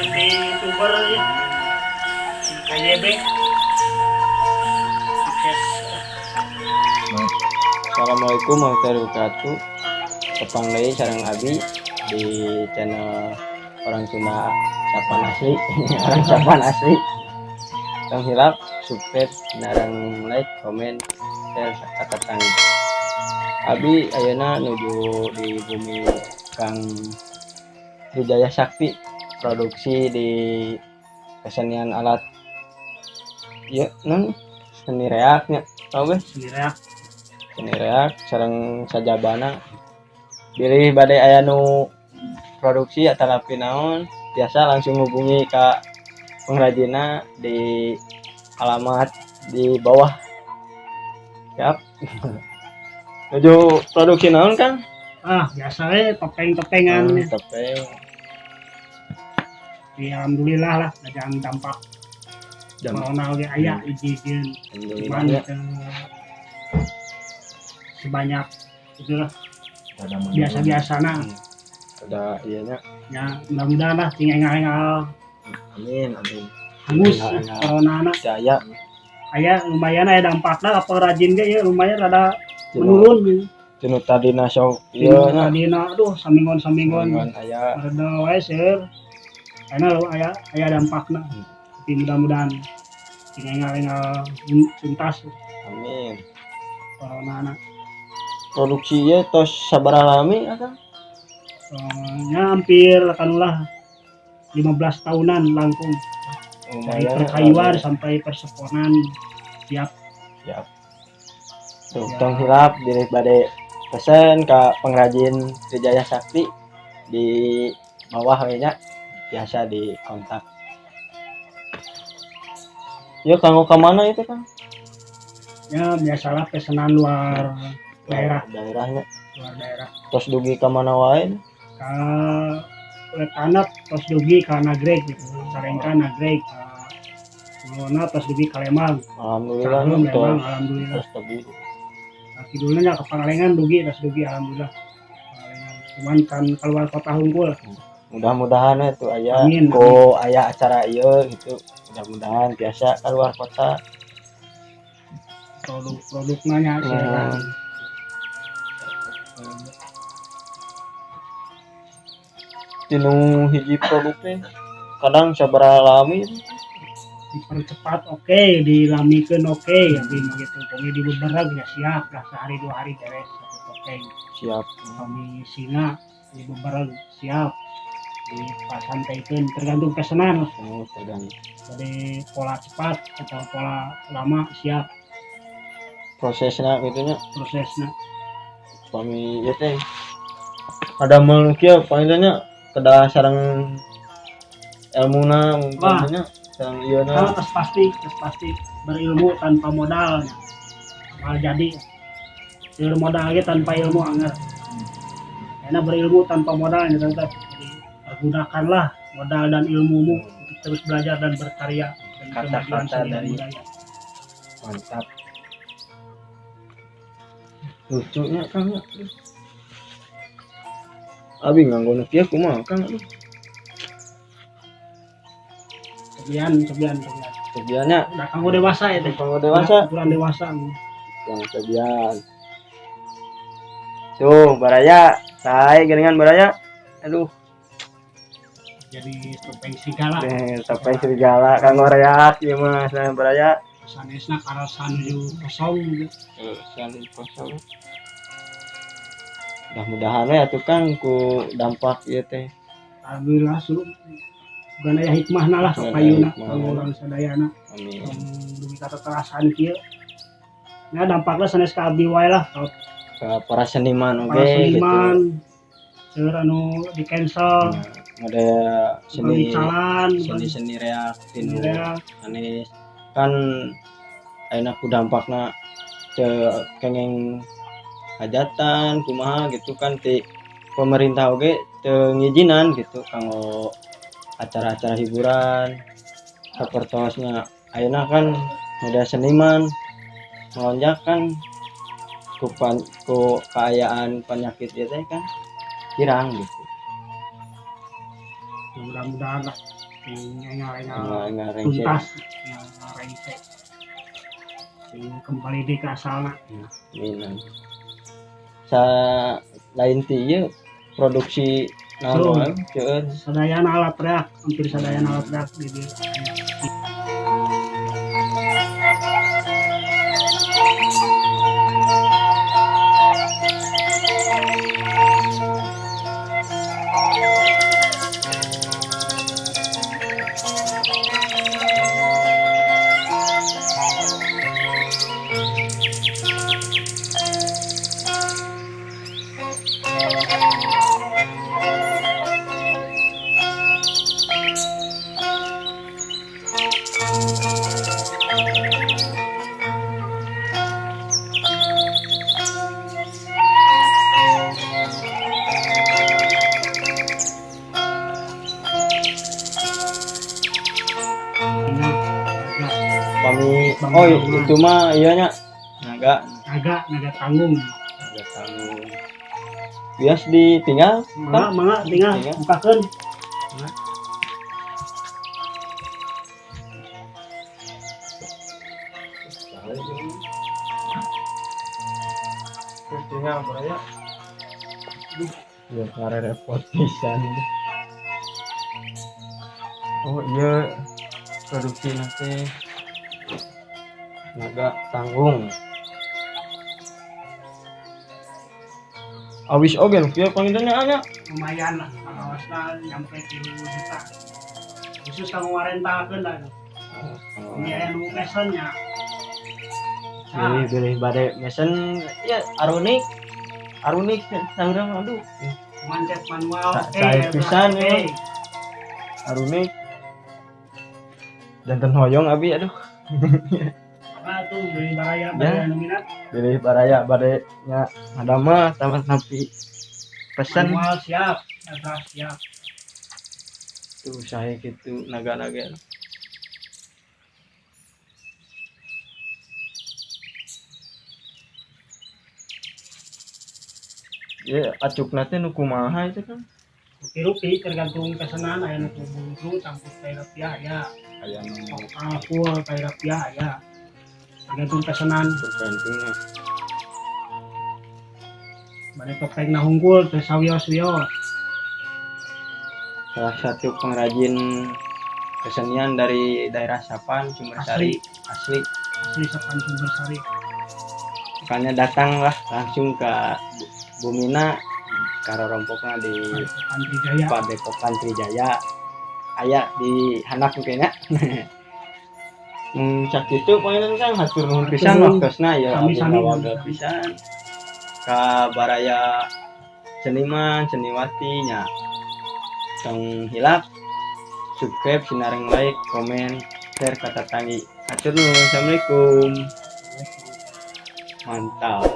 YouTuber ya. Si KYB. Sukses. Assalamualaikum warahmatullahi wabarakatuh. Tepang deui sareng Abi di channel Orang Sunda Sapan Asli. Orang Sapan Asli. Tong hilap subscribe, narang like, komen, share ka tetangga. Abi ayeuna nuju di bumi Kang Wijaya Sakti, produksi di kesenian alat ya non seni reaknya tau ge. Seni reak. Seni reak sareng sajabana. Bilih bade aya nu produksi atau naon, biasa langsung hubungi ka pengrajinna di alamat di bawah. Siap. Nuju produksi naon, Kang? Ah, biasa we topeng-topengan. Topeng. Ya, alhamdulillah lah, jangan dampak Jam. Corona oge aya hiji-hijieun. Alhamdulillah Cuman ya. teu sebanyak itulah, biasa-biasana. Ada iya nya. Ya, mudah-mudahan lah tinggal engal Amin, amin. hangus Enggal-enggal. corona na. Jaya. Aya lumayan, aya dampakna apa rajin ge ya lumayan rada menurun. Tinu tadina sok Iya, ieu nya. Tadina aduh saminggon-saminggon. Saminggon aya. Rada wae seur. Karena lo aya aya dampakna. Tapi mudah-mudahan tinggal engal tuntas Amin. Corona na. Produksi ieu tos sabaraha lami, Akang? Ya hampir kanulah 15 tahunan langkung dari Lumayan. perkayuan Lami. Sampai perseponan siap. Siap. Tuh, Ya. tong hilap bilih bade pesen ka pengrajin Wijaya Sakti, di bawah we nya biasa di kontak. Ya, kanggo ka mana itu, Kang? Ya, biasalah pesanan luar daerah. Daerahnya. Luar daerah. Tos dugi ka mana wae? Ka Anak tos dugi ka Nagreg gitu, Salengka, Nagreg, ka Kulona, tos dugi ka Lembang. Alhamdulillah. Caheum, tos Lembang, alhamdulillah. Tos dugi. Nah, kidulnya nya ke Pangalengan dugi, tos dugi, alhamdulillah Pangalengan. Cuman kan keluar kota hungkul. Mudah-mudahan itu aya Amin. Ku aya acara ieu gitu. Mudah-mudahan biasa keluar kota. Produk-produknya nya. Tinu hiji produk teh kadang sabaraha lami? Dipercepat oke, dilamikeun oke, tapi mah gitu pokoknya dibeberag ya siap lah, sehari dua hari beres satu topeng. Siap. Kami singa dibeberag siap, dipasantaikeun, tergantung pesanan lah. Oh, tergantung. Jadi pola cepat atau pola lama siap. Prosesnya gitu nya. Prosesnya. Pami ieu teh ada nu kieu panginten kedah sareng elmuna mungkin Wah. nya, sareng ieu Kalau na. Tes pasti, tes pasti berilmu tanpa modal mal jadi. Ilmu modal ge tanpa ilmu anger. Karena berilmu tanpa modal ya tetap. Jadi pergunakanlah modal dan ilmumu untuk terus belajar dan berkarya dan Kata-kata kemajuan seni dan budaya. Mantap, lucunya, Kang, ya. Abi nganggo nu kieu kumaha, Kang? Aduh. Sekian, sekian, sekian. Sebiannya. Udah kanggo dewasa ya teh. Kanggo dewasa. Ukuran dewasa. Yang sebian tuh baraya saya geningan baraya, aduh. Jadi topeng serigala. Eh, topeng serigala kanggo reak ieu mah saya baraya. Sanesna karasan nuju kosong gitu. San kosong. Mudah-mudahan ya tuh, Kang, ku dampak ieu teh. Alhamdulillah su bukan aya hikmahna lah Bukan aya kapayuna hikmahna. Kanggo urang sadayana. Amin. Tong dugi ka teterasan kieu. Nah, dampaknya sanes ka abdi wae lah, ka Ke para seniman Para oge gitu. seniman seueur anu di cancel. Nah, model seni jalan seni seni reak tinu seni reak. Sanes kan ayeuna ku dampakna teu kenging hajatan kumaha gitu kan, ti pemerintah oge teu ngijinan gitu kanggo acara-acara hiburan. Sapertosna ayeuna kan model seniman melonjak kan ku kaayaan penyakit ieu teh kan kirang gitu. Mudah-mudahan lah sing engal-engal Engal-engal rengse. Tuntas, engal rengse, sing kembali di ke asalna. Amin. Sa lain ti ieu produksi naon Betul. wae seueur. Sadayana alat reak, hampir sadayana alat reak di dieu. Naga. Pami oh itu mah iya nya naga. Naga, naga tanggung. Naga tanggung bias ditinggal. Mangga, mangga, tinggal. Tinggal. Bukakeun. Terus tinggal baraya. Ya kare repot pisan. Oh iya, produksi nanti naga tanggung. Awis oge nu kieu panginten nya. Lumayan lah, pangawasna nyampe 3 juta khusus kanggo ngarentalkeun lah. Oh, ini aya nu mesen nya. Bilih bilih bade mesen ya arunik arunik saurang aduh. Mancet manual oke. Sae pisan, oke. Ya. Arunik janten hoyong abi aduh. Apa tuh beli baraya Ya. baraya nu minat. Bilih baraya bade nya ngadamel sama sampai pesan. Manual siap, airbrush siap. Tuh saya gitu naga-naga. Ya acuk teh nu kumaha itu kan? Rupi-rupi tergantung pesanan, aya nu bungsu campur tai rapia ya. Aya nu Vokal full tai rapia ya, tergantung pesanan. Tergantung. Bade topeng na hungkul teh sawios-wios. Salah satu pengrajin kesenian dari daerah Sapan Sumbersari asli. Asli Sapan Sumbersari. Makanya datanglah langsung ke Bumina Karorompokna di Padepokan Trijaya. Padepokan Trijaya aya di handap kayaknya. Sakitu panginten Kang, hatur nuhun pisan Hatur nuhun. Waktosna ya abdi Sami-sami, ngawaga sami-sami. Pisan ka baraya seniman seniwati nya. Tong hilap subscribe sinareng like komen share ka tatanggi. Hatur nuhun, assalamualaikum, mantap.